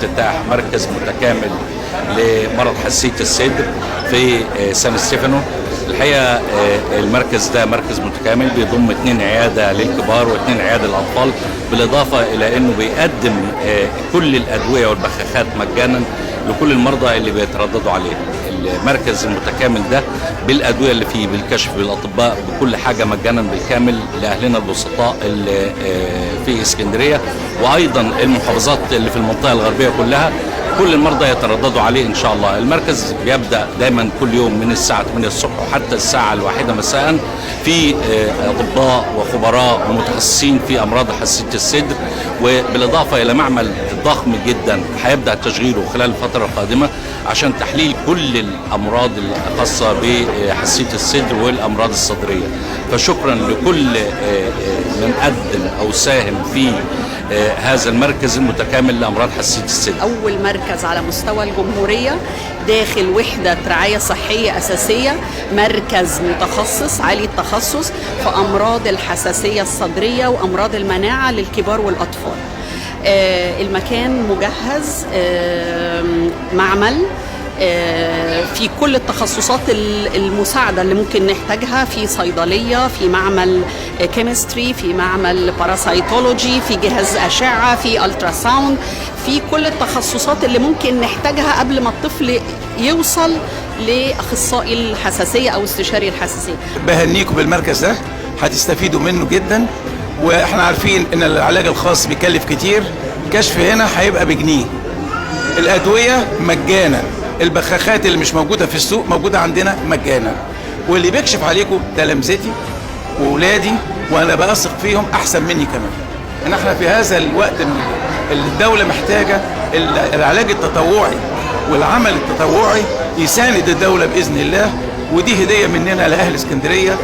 افتتاح مركز متكامل لمرض حساسية الصدر في سان ستيفانو. الحقيقة المركز ده مركز متكامل بيضم 2 عيادة للكبار و2 عيادة للأطفال، بالإضافة إلى أنه بيقدم كل الأدوية والبخاخات مجانا لكل المرضى اللي بيترددوا عليه. المركز المتكامل ده بالأدوية اللي فيه، بالكشف، بالأطباء، بكل حاجة مجانا بالكامل لأهلنا البسطاء اللي في اسكندرية، وأيضا المحافظات اللي في المنطقة الغربية كلها، كل المرضى يترددوا عليه إن شاء الله. المركز بيبدأ دايما كل يوم من الساعة 8 الصبح وحتى الساعة 1 مساء، في أطباء وخبراء ومتخصصين في أمراض حساسية الصدر، وبالإضافة إلى معمل ضخم جدا هيبدأ تشغيله خلال الفترة القادمة عشان تحليل كل الأمراض الخاصة بحساسية الصدر والأمراض الصدرية. فشكرا لكل من قدم أو ساهم في هذا المركز المتكامل لأمراض حساسية الصدر. أول مركز على مستوى الجمهورية داخل وحدة رعاية صحية أساسية، مركز متخصص عالي التخصص في أمراض الحساسية الصدرية وأمراض المناعة للكبار والأطفال. المكان مجهز، معمل في كل التخصصات المساعدة اللي ممكن نحتاجها، في صيدلية، في معمل chemistry، في معمل parasitology، في جهاز أشعة، في ultrasound، في كل التخصصات اللي ممكن نحتاجها قبل ما الطفل يوصل لأخصائي الحساسية أو استشاري الحساسية. بهنيكم بالمركز ده، هتستفيدوا منه جدا، واحنا عارفين ان العلاج الخاص بيكلف كتير، كشف هنا هيبقى بجنيه، الأدوية مجانا، البخاخات اللي مش موجودة في السوق موجودة عندنا مجانا، واللي بيكشف عليكم تلامذتي وولادي، وانا بثق فيهم احسن مني كمان. ان احنا في هذا الوقت الدولة محتاجة العلاج التطوعي والعمل التطوعي يساند الدولة بإذن الله، ودي هدية مننا لأهل اسكندرية.